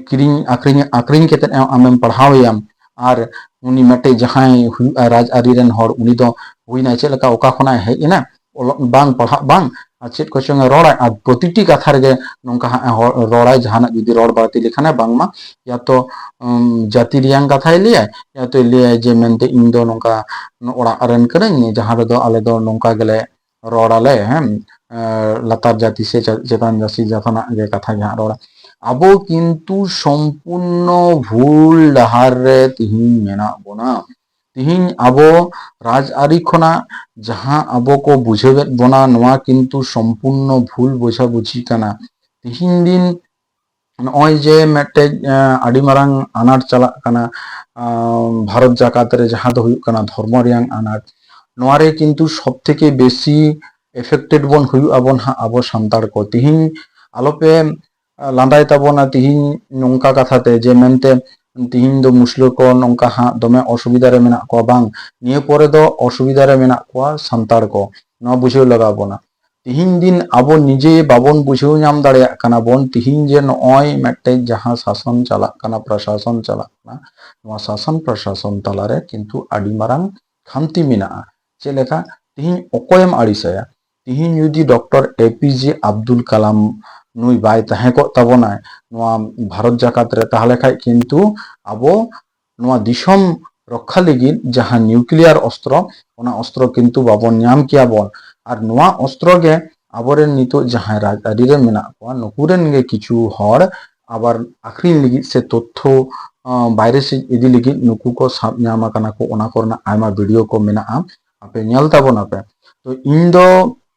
ᱠᱤᱨᱤᱧ ᱟᱠᱷᱨᱤᱧ, ᱟᱠᱷᱨᱤᱧ ᱠᱟᱛᱮᱫ ᱟᱢᱮᱢ ᱯᱟᱲᱦᱟᱣ ᱮᱭᱟᱢ, ᱟᱨ ᱩᱱᱤ ᱢᱤᱫᱴᱮᱡ ᱡᱟᱦᱟᱸᱭ ᱦᱩᱭᱩᱜᱼᱟ ᱨᱟᱡᱽᱟᱹᱨᱤ ᱨᱮᱱ ᱦᱚᱲ, ᱩᱱᱤ ᱫᱚ ᱦᱩᱭᱱᱟᱭ ᱪᱮᱫ ᱞᱮᱠᱟ, ᱚᱠᱟ ᱠᱷᱚᱱᱟᱜ ᱦᱮᱡ ᱮᱱᱟ, ᱚᱞᱚᱜ ᱵᱟᱝ, ᱯᱟᱲᱦᱟᱜ ᱵᱟᱝ, ᱟᱨ ᱪᱮᱫ ᱠᱚᱪᱚᱝ ᱮ ᱨᱚᱲᱟᱭ, ᱟᱨ ᱯᱨᱚᱛᱤᱴᱤ ᱠᱟᱛᱷᱟ ᱨᱮᱜᱮ ᱱᱚᱝᱠᱟ ᱦᱟᱸᱜ ᱮ ᱦᱚ- ᱨᱚᱲᱟᱭ, ᱡᱟᱦᱟᱱᱟᱜ ᱡᱩᱫᱤ ᱨᱚᱲ ᱵᱟᱹᱲᱛᱤ ᱞᱮᱠᱷᱟᱱᱮ ᱵᱟᱝᱢᱟ ᱭᱟ ᱛᱚ ᱩᱢ, ᱡᱟᱹᱛᱤ ᱨᱮᱭᱟᱝ ᱠᱟᱛᱷᱟᱭ ᱞᱟᱹᱭᱟᱭ, ᱭᱟ ᱛᱚᱭ ᱞᱟᱹᱭᱟᱭ ᱡᱮ ᱢᱮᱱᱛᱮ ᱤᱧ ᱫᱚ ᱱᱚᱝᱠᱟ ᱚᱲᱟᱜ ᱨᱮᱱ ᱠᱟᱹᱱᱟᱹᱧ, ᱡᱟᱦᱟᱸ ᱨᱮᱫᱚ ᱟᱞᱮ ᱫᱚ ᱱᱚᱝᱠᱟ ᱜᱮᱞᱮ ᱨᱚᱲ ᱟᱞᱮ, ᱦᱮᱸ, ᱮ, ᱞᱟᱛᱟᱨ ᱡᱟᱹᱛᱤ ᱥᱮ ᱪᱮ- ᱪᱮᱛᱟᱱ ᱡᱟᱹᱛᱤ ᱡᱚᱛᱚᱱᱟᱜ ᱜᱮ ᱠᱟᱛᱷᱟ ᱜᱮ ᱦᱟᱸᱜ ᱨᱚᱲᱟ᱾ ᱟᱵᱚ ᱠᱤᱱᱛᱩ ᱥᱚᱢᱯᱩᱨᱱᱚ ᱵᱷᱩᱞ ᱰᱟᱦᱟᱨ ᱨᱮ ᱛᱤᱦᱤᱧ ᱢᱮᱱᱟᱜ ᱵᱚᱱᱟ᱾ ᱛᱤᱦᱤᱧ ᱟᱵᱚ ᱨᱟᱡᱽᱟᱹᱨᱤ ᱠᱷᱚᱱᱟᱜ ᱡᱟᱦᱟᱸ ᱟᱵᱚ ᱠᱚ ᱵᱩᱡᱷᱟᱹᱣᱮᱫ ᱵᱚᱱᱟ, ᱱᱚᱣᱟ ᱠᱤᱱᱛᱩ ᱥᱚᱢᱯᱩᱨᱱᱚ ᱵᱷᱩᱞ ᱵᱩᱡᱷᱟᱹᱵᱩᱡᱷᱤ ᱠᱟᱱᱟ᱾ ᱛᱤᱦᱤᱧ ᱫᱤᱱ ᱱᱚᱜᱼᱚᱭ ᱡᱮ ᱢᱤᱫᱴᱮᱡ, ᱮᱸ, ᱟᱹᱰᱤ ᱢᱟᱨᱟᱝ ᱟᱱᱟᱴ ᱪᱟᱞᱟᱜ ᱠᱟᱱᱟ, ᱟᱸ, ᱵᱷᱟᱨᱚᱛ ᱡᱟᱠᱟᱛ ᱨᱮ, ᱡᱟᱦᱟᱸ ᱫᱚ ᱦᱩᱭᱩᱜ ᱠᱟᱱᱟ ᱫᱷᱚᱨᱢᱚ ᱨᱮᱭᱟᱝ ᱟᱱᱟᱴ, ᱱᱚᱣᱟ ᱨᱮ ᱠᱤᱱᱛᱩ ᱥᱚᱵ ᱛᱷᱮᱠᱮ ᱵᱮᱥᱤ ᱮᱯᱷᱮᱠᱴᱮᱰ ᱵᱚᱱ ᱦᱩᱭᱩᱜ ᱟᱵᱚᱱ ᱦᱟᱸᱜ ᱟᱵᱚ ᱥᱟᱱᱛᱟᱲ ᱠᱚ᱾ ᱛᱤᱦᱤᱧ ᱟᱞᱚᱯᱮ, ᱟᱸ, ᱞᱟᱸᱫᱟᱭ ᱛᱟᱵᱚᱱᱟ, ᱛᱤᱦᱤᱧ ᱱᱚᱝᱠᱟ ᱠᱟᱛᱷᱟ ᱛᱮ ᱡᱮ ᱢᱮᱱᱛᱮ ᱛᱤᱦᱤᱧ ᱫᱚ ᱢᱩᱥᱞᱟᱹ ᱠᱚ ᱱᱚᱝᱠᱟ ᱦᱟᱸᱜ ᱫᱚᱢᱮ ᱚᱥᱩᱵᱤᱫᱷᱟ ᱨᱮ ᱢᱮᱱᱟᱜ ᱠᱚᱣᱟ, ᱵᱟᱝ, ᱱᱤᱭᱟᱹ ᱯᱚᱨᱮ ᱫᱚ ᱚᱥᱩᱵᱤᱫᱷᱟ ᱨᱮ ᱢᱮᱱᱟᱜ ᱠᱚᱣᱟ ᱥᱟᱱᱛᱟᱲ ᱠᱚ, ᱱᱚᱣᱟ ᱵᱩᱡᱷᱟᱹᱣ ᱞᱟᱜᱟᱣ ᱵᱚᱱᱟ᱾ ᱛᱤᱦᱤᱧ ᱫᱤᱱ ᱟᱵᱚ ᱱᱤᱡᱮ ᱵᱟᱵᱚᱱ ᱵᱩᱡᱷᱟᱹᱣ ᱧᱟᱢ ᱫᱟᱲᱮᱭᱟᱜ ᱠᱟᱱᱟ ᱵᱚᱱ, ᱛᱤᱦᱤᱧ ᱡᱮ ᱱᱚᱜᱼᱚᱭ ᱢᱤᱫᱴᱮᱡ ᱡᱟᱦᱟᱸ ᱥᱟᱥᱚᱱ ᱪᱟᱞᱟᱜ ᱠᱟᱱᱟ, ᱯᱨᱚᱥᱟᱥᱚᱱ ᱪᱟᱞᱟᱜ ᱠᱟᱱᱟ, ᱱᱚᱣᱟ ᱥᱟᱥᱚᱱ ᱯᱨᱚᱥᱟᱥᱚᱱ ᱛᱟᱞᱟᱨᱮ ᱠᱤᱱᱛᱩ ᱟᱹᱰᱤ ᱢᱟᱨᱟᱝ ᱠᱷᱟᱢᱛᱤ ᱢᱮᱱᱟᱜᱼᱟ᱾ ᱪᱮᱫ ᱞᱮᱠᱟ? ᱛᱤᱦᱤᱧ ᱚᱠᱚᱭᱮᱢ ᱟᱹᱲᱤᱥᱟᱭᱟ? ᱛᱤᱦᱤᱧ ᱡᱩᱫᱤ ᱰᱚᱠᱴᱚᱨ ᱮ ᱯᱤ ᱡᱮ ᱟᱵᱫᱩᱞ ᱠᱟᱞᱟᱢ ᱱᱩᱭ ᱵᱟᱭ ᱛᱟᱦᱮᱸ ᱠᱚᱜ ᱛᱟᱵᱚᱱᱟᱭ ᱱᱚᱣᱟ ᱵᱷᱟᱨᱚᱛ ᱡᱟᱠᱟᱛ ᱨᱮ, ᱛᱟᱦᱚᱞᱮ ᱠᱷᱟᱡ ᱠᱤᱱᱛᱩ ᱟᱵᱚ ᱱᱚᱣᱟ ᱫᱤᱥᱚᱢ ᱨᱚᱠᱠᱷᱟ ᱞᱟᱹᱜᱤᱫ ᱡᱟᱦᱟᱸ ᱱᱤᱭᱩᱠᱞᱤᱭᱟᱨ ᱚᱥᱛᱨᱚ, ᱚᱱᱟ ᱚᱥᱛᱨᱚ ᱠᱤᱱᱛᱩ ᱵᱟᱵᱚᱱ ᱧᱟᱢ ᱠᱮᱭᱟ ᱵᱚᱱ᱾ ᱟᱨ ᱱᱚᱣᱟ ᱚᱥᱛᱨᱚ ᱜᱮ ᱟᱵᱚᱨᱮᱱ ᱱᱤᱛᱚᱜ ᱡᱟᱦᱟᱸᱭ ᱨᱟᱡᱽᱟᱹᱨᱤ ᱨᱮ ᱢᱮᱱᱟᱜ ᱠᱚᱣᱟ, ᱱᱩᱠᱩ ᱨᱮᱱ ᱜᱮ ᱠᱤᱪᱷᱩ ᱦᱚᱲ ᱟᱵᱟᱨ ᱟᱠᱷᱨᱤᱧ ᱞᱟᱹᱜᱤᱫ ᱥᱮ ᱛᱚᱛᱛᱷᱚ, ᱟᱸ, ᱵᱟᱭᱨᱮ ᱥᱮᱫ ᱤᱫᱤ ᱞᱟᱹᱜᱤᱫ ᱱᱩᱠᱩ ᱠᱚ ᱥᱟᱵ ᱧᱟᱢ ᱟᱠᱟᱱᱟ ᱠᱚ, ᱚᱱᱟ ᱠᱚᱨᱮᱱᱟᱜ ᱟᱭᱢᱟ ᱵᱷᱤᱰᱤᱭᱳ ᱠᱚ ᱢᱮᱱᱟᱜᱼᱟ, ᱟᱯᱮ ᱧᱮᱞ ᱛᱟᱵᱚᱱᱟᱯᱮ᱾ ᱛᱚ ᱤᱧ ᱫᱚ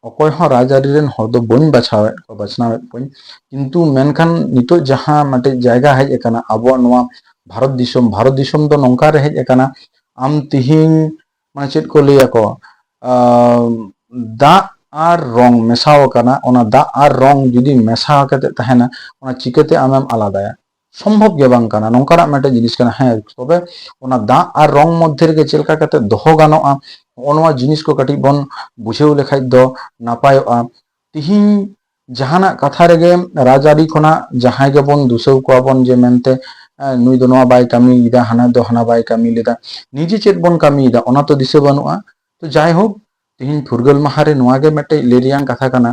ᱚᱠᱚᱭ ᱦᱚᱸ ᱨᱟᱡᱽᱟᱹᱨᱤ ᱨᱮᱱ ᱦᱚᱲ ᱫᱚ ᱵᱟᱹᱧ ᱵᱟᱪᱷᱟᱣᱮᱫ ᱠᱚᱣᱟ, ᱵᱟᱪᱷᱱᱟᱣᱮᱫ ᱠᱚᱣᱟᱧ, ᱠᱤᱱᱛᱩ ᱢᱮᱱᱠᱷᱟᱱ ᱱᱤᱛᱚᱜ ᱡᱟᱦᱟᱸ ᱢᱤᱫᱴᱮᱡ ᱡᱟᱭᱜᱟ ᱦᱮᱡ ᱟᱠᱟᱱᱟ ᱟᱵᱚᱣᱟᱜ ᱱᱚᱣᱟ ᱵᱷᱟᱨᱚᱛ ᱫᱤᱥᱚᱢ, ᱵᱷᱟᱨᱚᱛ ᱫᱤᱥᱚᱢ ᱫᱚ ᱱᱚᱝᱠᱟ ᱨᱮ ᱦᱮᱡ ᱟᱠᱟᱱᱟ, ᱟᱢ ᱛᱤᱦᱤᱧ ᱢᱟᱱᱮ ᱪᱮᱫ ᱠᱚ ᱞᱟᱹᱭ ᱟᱠᱚ, ᱟᱢ, ᱫᱟᱜ ᱟᱨ ᱨᱚᱝ ᱢᱮᱥᱟᱣ ᱟᱠᱟᱱᱟ, ᱚᱱᱟ ᱫᱟᱜ ᱟᱨ ᱨᱚᱝ ᱡᱩᱫᱤ ᱢᱮᱥᱟ ᱠᱟᱛᱮ ᱛᱟᱦᱮᱱᱟ, ᱚᱱᱟ ᱪᱤᱠᱟᱹᱛᱮ ᱟᱢᱮᱢ ᱟᱞᱟᱫᱟᱭᱟ? ᱥᱚᱢᱵᱷᱚᱵ ᱜᱮ ᱵᱟᱝ ᱠᱟᱱᱟ, ᱱᱚᱝᱠᱟᱱᱟᱜ ᱢᱤᱫᱴᱮᱱ ᱡᱤᱱᱤᱥ ᱠᱟᱱᱟ᱾ ᱦᱮᱸ, ᱛᱚᱵᱮ ᱚᱱᱟ ᱫᱟᱜ ᱟᱨ ᱨᱚᱝ ᱢᱚᱫᱽᱫᱷᱮ ᱨᱮᱜᱮ ᱪᱮᱫ ᱞᱮᱠᱟ ᱠᱟᱛᱮ ᱫᱚᱦᱚ ᱜᱟᱱᱚᱜᱼᱟ, ᱱᱚᱜᱼᱚ ᱱᱚᱣᱟ ᱡᱤᱱᱤᱥ ᱠᱚ ᱠᱟᱹᱴᱤᱡ ᱵᱚᱱ ᱵᱩᱡᱷᱟᱹᱣ ᱞᱮᱠᱷᱟᱡ ᱫᱚ ᱱᱟᱯᱟᱭᱚᱜᱼᱟ᱾ ᱛᱤᱦᱤᱧ ᱡᱟᱦᱟᱱᱟᱜ ᱠᱟᱛᱷᱟ ᱨᱮᱜᱮ ᱨᱟᱡᱽᱟᱹᱨᱤ ᱠᱷᱚᱱᱟᱜ ᱡᱟᱦᱟᱸᱭ ᱜᱮᱵᱚᱱ ᱫᱩᱥᱟᱹᱣ ᱠᱚᱣᱟ ᱵᱚᱱ ᱡᱮ ᱢᱮᱱᱛᱮ, ᱮ, ᱱᱩᱭ ᱫᱚ ᱱᱚᱣᱟ ᱵᱟᱭ ᱠᱟᱹᱢᱤᱭᱮᱫᱟ, ᱦᱟᱱᱟ ᱫᱚ ᱦᱟᱱᱟ ᱵᱟᱭ ᱠᱟᱹᱢᱤ ᱞᱮᱫᱟ, ᱱᱤᱡᱮ ᱪᱮᱫ ᱵᱚᱱ ᱠᱟᱹᱢᱤᱭᱮᱫᱟ ᱚᱱᱟ ᱛᱚ ᱫᱤᱥᱟᱹ ᱵᱟᱹᱱᱩᱜᱼᱟ᱾ ᱛᱚ ᱡᱟᱭᱦᱳᱠ, ᱛᱮᱦᱮᱧ ᱯᱷᱩᱨᱜᱟᱹᱞ ᱢᱟᱦᱟ ᱨᱮ ᱱᱚᱣᱟ ᱜᱮ ᱢᱤᱫᱴᱮᱡ ᱞᱟᱹᱭ ᱨᱮᱭᱟᱜ ᱠᱟᱛᱷᱟ ᱠᱟᱱᱟ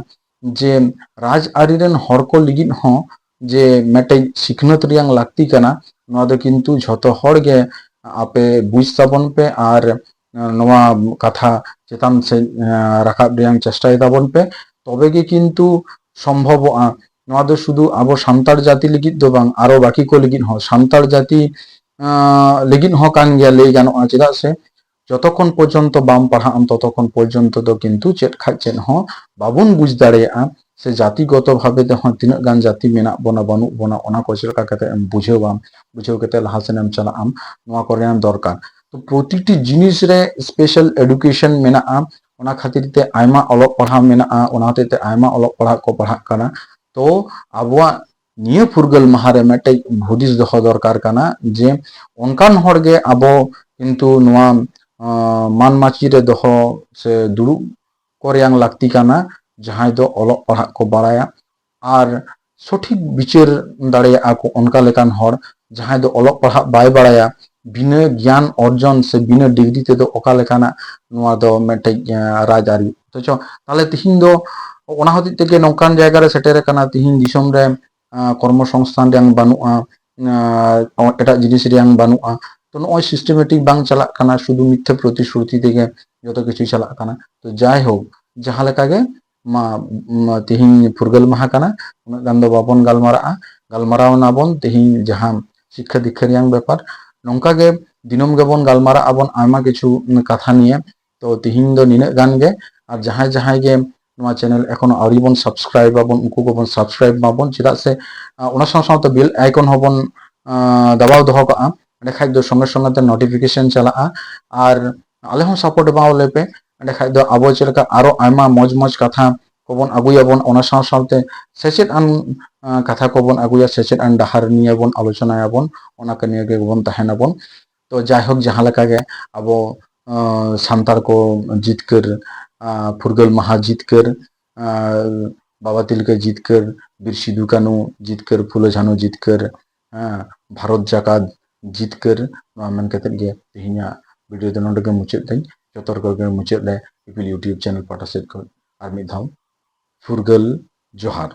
ᱡᱮ ᱨᱟᱡᱽ ᱟᱹᱨᱤ ᱨᱮᱱ ᱦᱚᱲ ᱠᱚ ᱞᱟᱹᱜᱤᱫ ᱦᱚᱸ ᱡᱮ ᱢᱤᱫᱴᱮᱡ ᱥᱤᱠᱷᱱᱟᱹᱛ ᱨᱮᱭᱟᱜ ᱞᱟᱹᱠᱛᱤ ᱠᱟᱱᱟ, ᱱᱚᱣᱟ ᱫᱚ ᱠᱤᱱᱛᱩ ᱡᱷᱚᱛᱚ ᱦᱚᱲ ᱜᱮ ᱟᱯᱮ ᱵᱩᱡᱽ ᱛᱟᱵᱚᱱ ᱯᱮ ᱟᱨ ᱱᱚᱣᱟ ᱠᱟᱛᱷᱟ ᱪᱮᱛᱟᱱ ᱥᱮᱫ ᱨᱟᱠᱟᱵ ᱨᱮᱭᱟᱜ ᱪᱮᱥᱴᱟᱭ ᱛᱟᱵᱚᱱ ᱯᱮ, ᱛᱚᱵᱮ ᱜᱮ ᱠᱤᱱᱛᱩ ᱥᱚᱢᱵᱷᱚᱵᱚᱜᱼᱟ᱾ ᱱᱚᱣᱟ ᱫᱚ ᱥᱩᱫᱷᱩ ᱟᱵᱚ ᱥᱟᱱᱛᱟᱲ ᱡᱟᱹᱛᱤ ᱞᱟᱹᱜᱤᱫ ᱫᱚ ᱵᱟᱝ, ᱟᱨᱚ ᱵᱟᱹᱠᱤ ᱠᱚ ᱞᱟᱹᱜᱤᱫ ᱦᱚᱸ, ᱥᱟᱱᱛᱟᱲ ᱡᱟᱹᱛᱤ ᱞᱟᱹᱜᱤᱫ ᱦᱚᱸ ᱠᱟᱱ ᱜᱮᱭᱟ ᱞᱟᱹᱭ ᱜᱟᱱᱚᱜᱼᱟ᱾ ᱪᱮᱫᱟᱜ ᱥᱮ ᱡᱚᱛᱚᱠᱷᱚᱱ ᱯᱚᱨᱡᱚᱱᱛᱚ ᱵᱟᱢ ᱯᱟᱲᱦᱟᱜ ᱟᱢ ᱛᱚᱛᱚᱠᱷᱚᱱ ᱯᱚᱨᱡᱚᱱᱛᱚ ᱫᱚ ᱠᱤᱱᱛᱩ ᱪᱮᱫ ᱠᱷᱟᱡ ᱪᱮᱫ ᱦᱚᱸ ᱵᱟᱵᱚᱱ ᱵᱩᱡᱽ ᱫᱟᱲᱮᱭᱟᱜᱼᱟ᱾ ᱥᱮ ᱡᱟᱹᱛᱤᱜᱚᱛᱚ ᱵᱷᱟᱵᱮ ᱛᱮᱦᱚᱸ ᱛᱤᱱᱟᱹᱜ ᱜᱟᱱ ᱡᱟᱹᱛᱤ ᱢᱮᱱᱟᱜ ᱵᱚᱱᱟ ᱵᱟᱹᱱᱩᱜ ᱵᱚᱱᱟ ᱚᱱᱟ ᱠᱚ ᱪᱮᱫ ᱞᱮᱠᱟ ᱠᱟᱛᱮ ᱮᱢ ᱵᱩᱡᱷᱟᱹᱣᱟᱢ, ᱵᱩᱡᱷᱟᱹᱣ ᱠᱟᱛᱮ ᱞᱟᱦᱟ ᱥᱮᱱ ᱮᱢ ᱪᱟᱞᱟᱜ ᱟᱢ, ᱱᱚᱣᱟ ᱠᱚᱨᱮᱱᱟᱜ ᱫᱚᱨᱠᱟᱨ᱾ ᱛᱚ ᱯᱨᱚᱛᱤᱴᱤ ᱡᱤᱱᱤᱥ ᱨᱮ ᱥᱯᱮᱥᱟᱞ ᱮᱰᱩᱠᱮᱥᱚᱱ ᱢᱮᱱᱟᱜᱼᱟ, ᱚᱱᱟ ᱠᱷᱟᱹᱛᱤᱨ ᱛᱮ ᱟᱭᱢᱟ ᱚᱞᱚᱜ ᱯᱟᱲᱦᱟᱣ ᱢᱮᱱᱟᱜᱼᱟ, ᱚᱱᱟ ᱦᱚᱛᱮᱡ ᱛᱮ ᱟᱭᱢᱟ ᱚᱞᱚᱜ ᱯᱟᱲᱦᱟᱜ ᱠᱚ ᱯᱟᱲᱦᱟᱜ ᱠᱟᱱᱟ᱾ ᱛᱚ ᱟᱵᱚᱣᱟᱜ ᱱᱤᱭᱟᱹ ᱯᱷᱩᱨᱜᱟᱹᱞ ᱢᱟᱦᱟ ᱨᱮ ᱢᱤᱫᱴᱮᱡ ᱦᱩᱫᱤᱥ ᱫᱚᱦᱚ ᱫᱚᱨᱠᱟᱨ ᱠᱟᱱᱟ ᱡᱮ ᱚᱱᱠᱟᱱ ᱦᱚᱲ ᱜᱮ ᱟᱵᱚ ᱠᱤᱱᱛᱩ ᱱᱚᱣᱟ ᱢᱟᱱ ᱢᱟᱹᱪᱤ ᱨᱮ ᱫᱚᱦᱚ ᱥᱮ ᱫᱩᱲᱩᱵ ᱠᱚ ᱨᱮᱭᱟᱝ ᱞᱟᱹᱠᱛᱤ ᱠᱟᱱᱟ, ᱡᱟᱦᱟᱸᱭ ᱫᱚ ᱚᱞᱚᱜ ᱯᱟᱲᱦᱟᱜ ᱠᱚ ᱵᱟᱲᱟᱭᱟ ᱟᱨ ᱥᱚᱴᱷᱤᱠ ᱵᱤᱪᱟᱹᱨ ᱫᱟᱲᱮᱭᱟᱜᱼᱟ ᱠᱚ ᱚᱱᱠᱟ ᱞᱮᱠᱟᱱ ᱦᱚᱲ᱾ ᱡᱟᱦᱟᱸᱭ ᱫᱚ ᱚᱞᱚᱜ ᱯᱟᱲᱦᱟᱜ ᱵᱟᱭ ᱵᱟᱲᱟᱭᱟ, ᱵᱤᱱᱟᱹ ᱜᱮᱭᱟᱱ ᱚᱨᱡᱚᱱ ᱥᱮ ᱵᱤᱱᱟᱹ ᱰᱤᱜᱽᱨᱤ ᱛᱮᱫᱚ ᱚᱠᱟ ᱞᱮᱠᱟᱱᱟᱜ ᱱᱚᱣᱟ ᱫᱚ ᱢᱤᱫᱴᱮᱡ ᱨᱟᱡᱽ ᱟᱹᱨᱤ᱾ ᱚᱛᱷᱚᱪᱚ ᱛᱟᱦᱞᱮ ᱛᱤᱦᱤᱧ ᱫᱚ ᱚᱱᱟ ᱦᱚᱛᱮᱡ ᱛᱮᱜᱮ ᱱᱚᱝᱠᱟᱱ ᱡᱟᱭᱜᱟ ᱨᱮ ᱥᱮᱴᱮᱨ ᱟᱠᱟᱱᱟ᱾ ᱛᱤᱦᱤᱧ ᱫᱤᱥᱚᱢ ᱨᱮ ᱠᱚᱨᱢᱚ ᱥᱚᱝᱥᱛᱷᱟᱱ ᱨᱮᱭᱟᱝ ᱵᱟᱹᱱᱩᱜᱼᱟ, ᱮᱴᱟᱜ ᱡᱤᱱᱤᱥ ᱨᱮᱭᱟᱝ ᱵᱟᱹᱱᱩᱜᱼᱟ᱾ ᱛᱚ ᱱᱚᱜᱼᱚᱭ ᱥᱤᱥᱴᱮᱢᱮᱴᱤᱠ ᱵᱟᱝ ᱪᱟᱞᱟᱜ ᱠᱟᱱᱟ, ᱥᱩᱫᱷᱩ ᱢᱤᱛᱷᱭᱟᱹ ᱯᱨᱚᱛᱤᱥᱨᱩᱛᱤ ᱛᱮᱜᱮ ᱡᱚᱛᱚ ᱠᱤᱪᱷᱩ ᱪᱟᱞᱟᱜ ᱠᱟᱱᱟ᱾ ᱛᱚ ᱡᱟᱭᱦᱳᱠ, ᱡᱟᱦᱟᱸ ᱞᱮᱠᱟ ᱜᱮ ᱢᱟ, ᱛᱤᱦᱤᱧ ᱯᱷᱩᱨᱜᱟᱹᱞ ᱢᱟᱦᱟ ᱠᱟᱱᱟ, ᱩᱱᱟᱹᱜ ᱜᱟᱱ ᱫᱚ ᱵᱟᱵᱚᱱ ᱜᱟᱞᱢᱟᱨᱟᱜᱼᱟ, ᱜᱟᱞᱢᱟᱨᱟᱣ ᱱᱟᱵᱚᱱ ᱛᱤᱦᱤᱧ ᱡᱟᱦᱟᱸ ᱥᱤᱠᱠᱷᱟ ᱫᱤᱠᱠᱷᱟ ᱨᱮᱭᱟᱝ ᱵᱮᱯᱟᱨ᱾ ᱱᱚᱝᱠᱟ ᱜᱮ ᱫᱤᱱᱟᱹᱢ ᱜᱮᱵᱚᱱ ᱜᱟᱞᱢᱟᱨᱟᱜ ᱟᱵᱚᱱ ᱟᱭᱢᱟ ᱠᱤᱪᱷᱩ ᱠᱟᱛᱷᱟ ᱱᱤᱭᱮ᱾ ᱛᱚ ᱛᱤᱦᱤᱧ ᱫᱚ ᱱᱤᱱᱟᱹᱜ ᱜᱟᱱ ᱜᱮ, ᱟᱨ ᱡᱟᱦᱟᱸᱭ ᱡᱟᱦᱟᱸᱭ ᱜᱮ ᱱᱚᱣᱟ ᱪᱮᱱᱮᱞ ᱮᱠᱷᱚᱱᱳ ᱟᱹᱣᱨᱤ ᱵᱚᱱ ᱥᱟᱵᱥᱠᱨᱟᱭᱤᱵ ᱟᱵᱚᱱ ᱩᱱᱠᱩ ᱠᱚᱵᱚᱱ ᱥᱟᱵᱥᱠᱨᱟᱭᱤᱵ ᱢᱟᱵᱚᱱ, ᱪᱮᱫᱟᱜ ᱥᱮ ᱚᱱᱟ ᱥᱟᱶ ᱥᱟᱶᱛᱮ ᱵᱮᱞ ᱟᱭᱠᱚᱱ ᱦᱚᱸᱵᱚᱱ ᱫᱟᱵᱟᱣ ᱫᱚᱦᱚ ᱠᱟᱜᱼᱟ, ᱮᱸᱰᱮᱠᱷᱟᱡ ᱫᱚ ᱥᱚᱸᱜᱮ ᱥᱚᱸᱜᱮ ᱛᱮ ᱱᱳᱴᱤᱯᱷᱤᱠᱮᱥᱚᱱ ᱪᱟᱞᱟᱜᱼᱟ᱾ ᱟᱨ ᱟᱞᱮ ᱦᱚᱸ ᱥᱟᱯᱳᱨᱴ ᱮᱢᱟᱣᱟᱞᱮ ᱯᱮ, ᱮᱸᱰᱮᱠᱷᱟᱡ ᱫᱚ ᱟᱵᱚ ᱪᱮᱫ ᱞᱮᱠᱟ ᱟᱨᱚ ᱟᱭᱢᱟ ᱢᱚᱡᱽ ᱢᱚᱡᱽ ᱠᱟᱛᱷᱟ ᱠᱚᱵᱚᱱ ᱟᱹᱜᱩᱭᱟᱵᱚᱱ, ᱚᱱᱟ ᱥᱟᱶ ᱥᱟᱶᱛᱮ ᱥᱮᱪᱮᱫ ᱟᱱ ᱠᱟᱛᱷᱟ ᱠᱚᱵᱚᱱ ᱟᱹᱜᱩᱭᱟ, ᱥᱮᱪᱮᱫ ᱟᱱ ᱰᱟᱦᱟᱨ ᱱᱤᱭᱮ ᱵᱚᱱ ᱟᱞᱳᱪᱚᱱᱟᱭᱟᱵᱚᱱ, ᱚᱱᱟ ᱠᱚ ᱱᱤᱭᱮ ᱜᱮᱵᱚᱱ ᱛᱟᱦᱮᱱᱟᱵᱚᱱ᱾ ᱛᱚ ᱡᱟᱭᱦᱳᱠ, ᱡᱟᱦᱟᱸ ᱞᱮᱠᱟ ᱜᱮ ᱟᱵᱚ ᱥᱟᱱᱛᱟᱲ ᱠᱚ ᱡᱤᱛᱠᱟᱹᱨ, ᱯᱷᱩᱨᱜᱟᱹᱞ ᱢᱟᱦᱟ ᱡᱤᱛᱠᱟᱹᱨ, ᱵᱟᱵᱟ ᱛᱤᱞᱠᱟᱹ ᱡᱤᱛᱠᱟᱹᱨ, ᱵᱤᱨ ᱥᱤᱫᱩ ᱠᱟᱹᱱᱩ ᱡᱤᱛᱠᱟᱹᱨ, ᱯᱷᱩᱞᱳ ᱡᱷᱟᱱᱳ ᱡᱤᱛᱠᱟᱹᱨ, ᱵᱷᱟᱨᱚᱛ ᱡᱟᱠᱟᱛ ᱡᱤᱛᱠᱟᱹᱨ᱾ ᱱᱚᱣᱟ ᱢᱮᱱ ᱠᱟᱛᱮᱫ ᱜᱮ ᱛᱮᱦᱮᱧᱟᱜ ᱵᱷᱤᱰᱤᱭᱳ ᱫᱚ ᱱᱚᱰᱮ ᱜᱮ ᱢᱩᱪᱟᱹᱫ ᱫᱟᱹᱧ᱾ ᱡᱚᱛᱚ ᱦᱚᱲ ᱠᱚᱜᱮ ᱢᱩᱪᱟᱹᱫ ᱨᱮ ᱯᱤᱯᱤᱞ YouTube ᱪᱮᱱᱮᱞ ᱯᱟᱦᱴᱟ ᱥᱮᱫ ᱠᱷᱚᱱ ᱟᱨ ᱢᱤᱫ ᱫᱷᱟᱣ ᱯᱷᱩᱨᱜᱟᱹᱞ ᱡᱚᱦᱟᱨ᱾